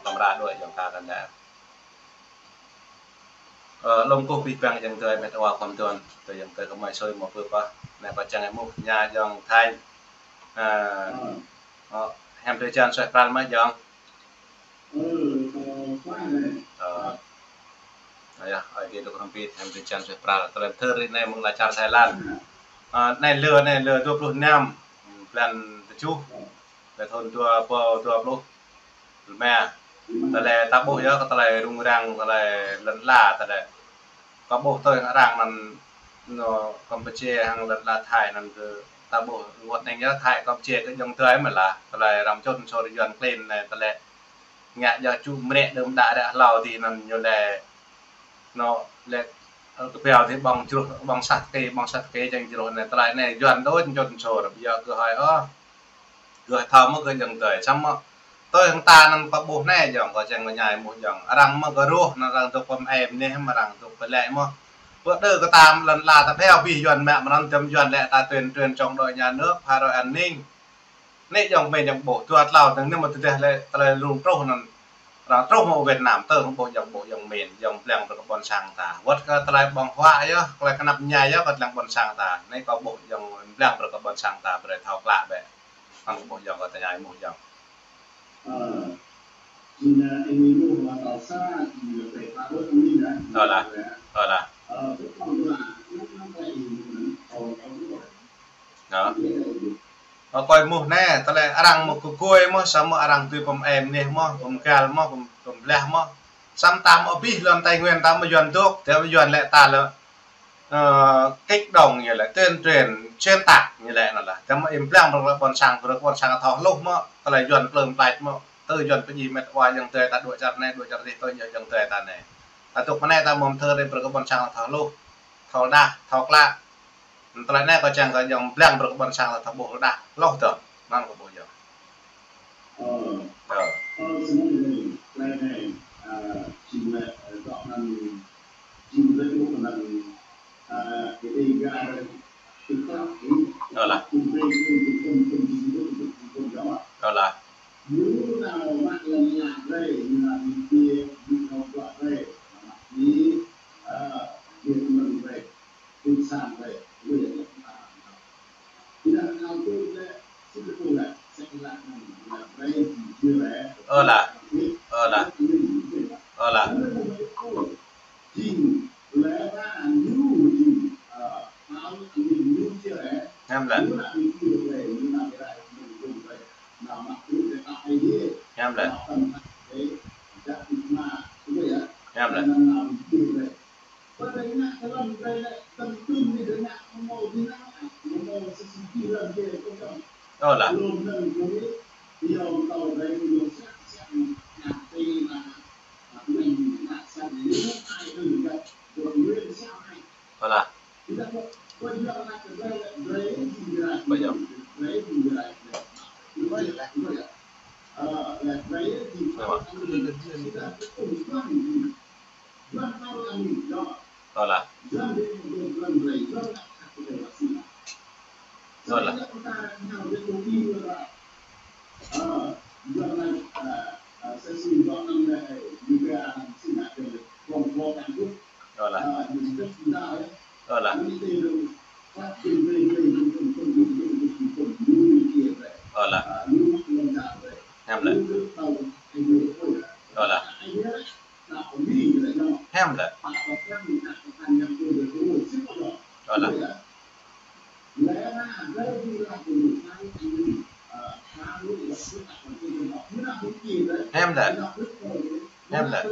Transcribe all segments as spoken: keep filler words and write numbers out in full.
Kamra đuaĭ ayŏng ta đa đa. Ơ, lŏm kơkuh pơpŭ ayŏng adơi met wa khŏm tuan, tơ ayŏng adơi kơmơi sui mơ̆ pơpă. Anai kâo čang ƀuh ñu ayŏng Thanh. Ơ, ơ, hiam drơi jăn suaih pral mơ̆ ayŏng. Ơ, ayŏng, ơi adơi dŏ hrŏm hơbĭt, hiam drơi jăn suaih pral. Tơlơi thơ hrơi anai mơ̆ng lŏn čar Thái Lan. Ơ, anai lơ, anai lơ dua pluh năm, blan tơjuh. Lĕ thun dua rơbâo dua pluh rơma. Tơlơi ta ƀuh yơh, kơ tơlơi rŭng răng, tơlơi lŏn ala, tơlơi. Kâo ƀuh tui arăng anŭn, anŏ Kampuchia hăng lŏn ala Thái anŭn kơ ta ƀuh wơ̆t anai yơh Thái Kampuchia kơ ayŏng adơi mơ̆ lah. Tơlơi arăng čŭn sô rơyuan klin anai, tơlơi ngă yơh ču mrĕ đơ̆m đă ră hlâo tih anŭn ñu lĕ. Anŏ lĕ, ơ, kơpiao tih ƀơ̆ng jrŭh, ƀơ̆ng sat kê, ƀơ̆ng sat kê čang jrŭh anai, tơlơi anai yuan đôč čŭn sô ră, ƀiă kơ hơi ôh. Gơ̆ thâo mơ̆ gơ̆ ayŏng adơi, samơ̆ tui hăng ta anŭn kâo ƀuh anai ayŏng, kâo čang kâo ñai mơ̆ ayŏng. Arăng mơ̆ gơ̆ ruh, anŭn arăng dŏ pơmơ̆n anai, mơ̆ arăng dŏ pơlĕ mơ̆. Pơ đơ kơ ta lŏn ala ta phiao abih yuan mă, mơ̆n anŭn tơm yuan lĕ ta tuyên truyền trong đội nhà nước, phá rối an ninh. Anai ayŏng mơ̆n ayŏng ƀuh, dua tlâo dơ̆ng anai mơ̆ tơdah lĕ tơlơi rŭng truh anŭn. Arăng truh mơ̆ Việt Nam, tơ hăng ƀuh ayŏng ƀuh ayŏng mơ̆n, ayŏng blang brơi kơ ƀôn sang ta. Wơ̆t kơ tơlơi ƀơ̆ng huă yơh, tơlơi kơnăp ñai yơh, kơ blang ƀôn sang ta. Anai kâo ƀuh ayŏng blang brơi kơ ƀôn sang ta, brơi thâo klă bĕ. Hăng ƀuh ayŏng kâo tơña mơ̆ ayŏng. Ơ lah, ơ lah. Hă? Ơ, kâo ƀuh anai, tơlơi arăng mơ̆ kơkuh mơ̆, samơ̆ arăng tui pơmơ̆n anai mơ̆, pơmơ̆n găl mơ̆, pơmơ̆n, pơmơ̆n blah mơ̆. Samơ̆ ta mơ̆ abih lŏn Tây Nguyên ta mơ̆ yuan dŏ, tơdah mơ̆ yuan lĕ ta lĕ, ơ, kích động ñu lĕ, tuyên truyền xuyên tạc ñu lĕ anŭn lah. Tơdah mơ̆ ih blang brơi kơ ƀôn sang, brơi kơ ƀôn sang thâo hluh mơ̆, tơlơi yuan plơ̆ng plač mơ̆, tơ yuan pơjing met wa ayŏng adơi ta dŏ čar anai, dŏ čar adih tui ayŏng adơi ta anai. Ta dŏ mơ̆ng anai ta mơ̆ng thơ rai brơi kơ ƀôn sang thâo hluh, thâo rơđah, thâo klă. Tơlơi anai kâo čang kơ ayŏng blang brơi kơ ƀôn sang thâo ƀuh rơđah, hluh tơ, anŭn kâo ƀuh ayŏng. Ơ. Ơ. Ơ lah. Ơ lah. Ơ lah. Ơ lah. Ơ lah. Hiam lah. Hiam lah. Hiam lah. Ơ lah. Ơ lah. Ƀơi ayŏng. Ơ lah. Ơ lah. Ơ lah. Ơ lah. Ơ lah. Ơ lah. Hiam lah. Ơ lah. Hiam lah. Ơ lah. Hiam lah. Hiam lah.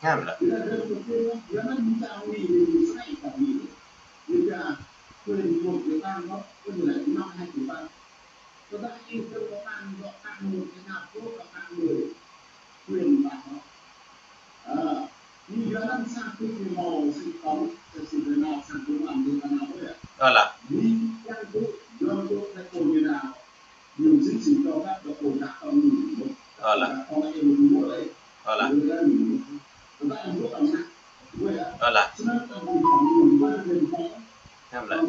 Ơ lah. Hiam lah. Ơ lah. Ơ lah. Ơ lah. Hiam lah.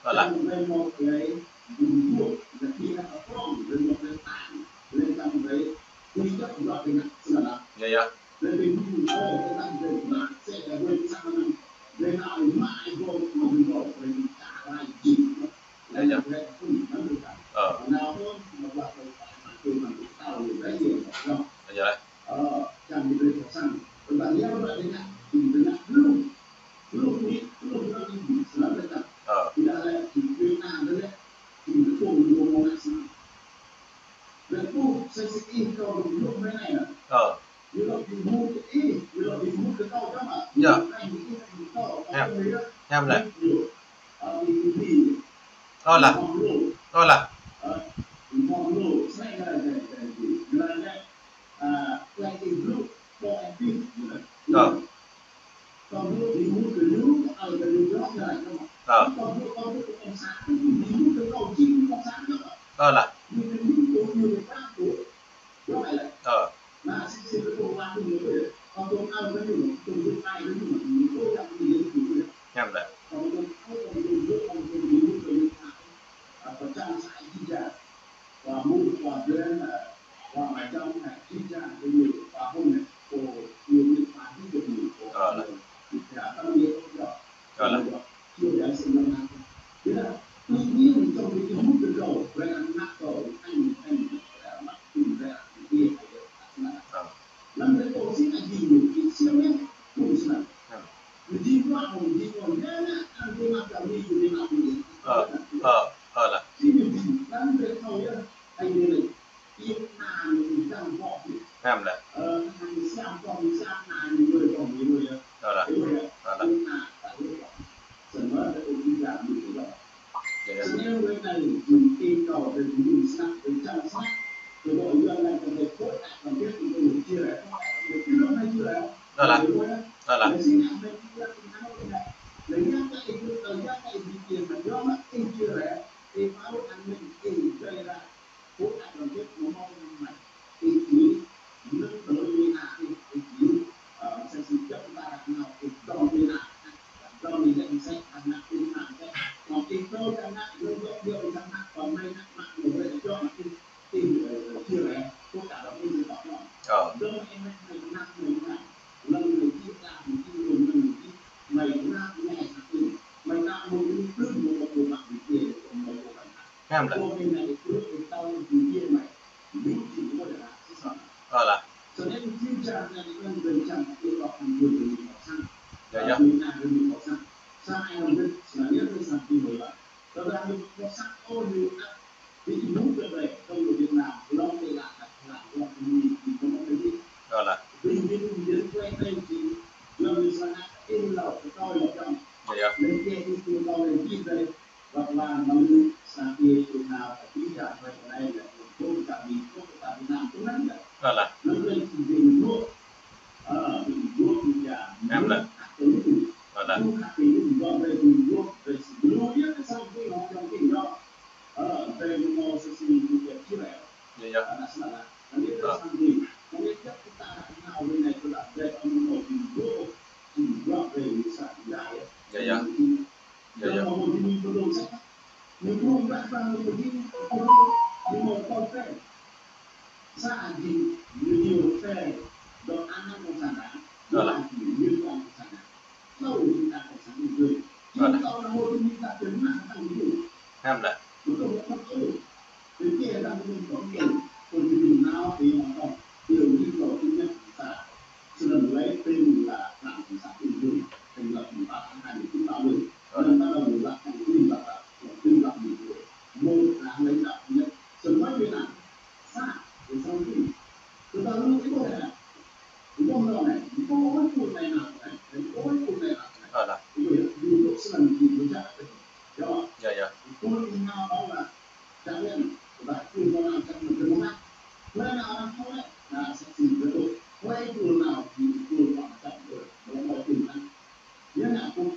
Đó là. Dạ, dạ. Dạ, dạ. Ờ. Dạ, dạ. Ờ. Ờ. Yă. Hiam. Hiam lĕ. Ơ lah. Ơ lah. Ơ. Ơ. Ơ lah. Ơ. Hiam lĕ. Ơ lah. Ơ lah. Ơ. Ơ. Ơ. Ơ lah. Hiam lĕ. Ơ lah. Ơ lah. Dạ, dạ. Ơ lah. Ơ lah. Ơ. Hiam lĕ. Ơ lah. Yă, yă. Ơ lah. Yă, yă. Ơ lah. Hiam lĕ. Ơ lah. Yă, yă. Ơ. Yă, yă. Yă, yă. Ơ lah. Ơ lah. Hiam lĕ. Ơ lah. Ơ lah.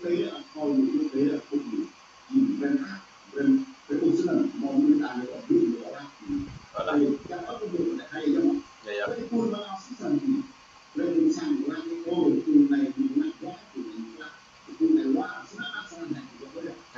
Yă, yă.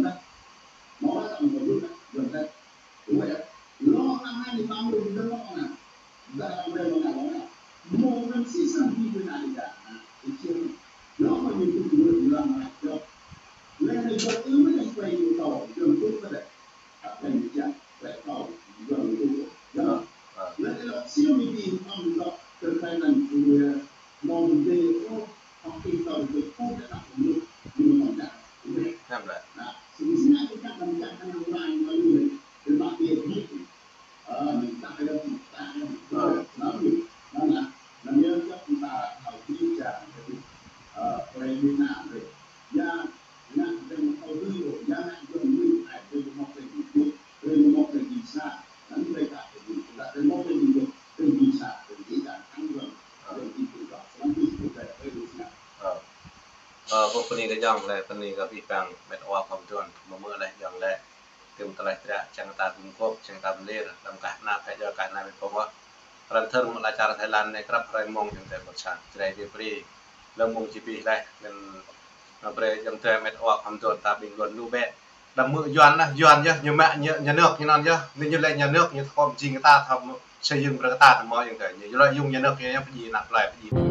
Yuan tĕ. Mơ̆ ta mơ̆ Yuan tĕ, Yuan tĕ. Ơ, lŏ anai anai ni pam lu dơ̆ng lŏ anai. Dah anai lŏ anai lŏ anai. Mơ̆ anai si sang bi bi anai dah. Anai, ih čiăng. Lŏ mơ̆ ñu tŭ ñu lăng anai. Lĕ anai Yuan ư mơ̆ anai kuai ñu tao, Yuan tŭ mơ̆ tĕ. Ăt anai ñu čiăng, tĕ tao, Yuan tŭ. Yơh. Lĕ anai lŏ siu mi bi pam lŏ tơkai anai ñu. Mơ̆ ñu dê ôh, hŏk ih tao tŭ tŭ tĕ anai ñu. Ñu mơ̆ dah. Hiam lĕ. Ơ, ơ, ƀu bơni kơ jong lĕ, bơni kơ abih bang met wa khŏm tuan, mơ̆ mơ̆ lĕ jong lĕ, tơm tơlơi tră, čang ta gum gôp, čang ta bơlir, lăm kah ană, kah jơ, kah ană met pơmơ̆. Pran thơr mơ̆ lă čar Thái Lan anai krăp hrơi mông jing tĕ ƀuh sang, Jrai Bê Pri, lăm mông či pih lĕ, ngăn, ngăn brơi jing tĕ met wa khŏm tuan ta ƀing Yuan lu bĕ. Đăm mơ̆ Yuan anai, Yuan yơh, ñu mă, ñu, ñu nơk, ñu non yơh, anai ñu lĕ ñu nơk, ñu thơ̆ pơm jing kơ ta, thơ̆ mơ̆, sơyơng brơi kơ ta, thơ̆ mơ̆ jing tĕ, ñu, ñu lĕ yŭng ñu nơk, ñu, ñu pơjing ană plơi, pơjing.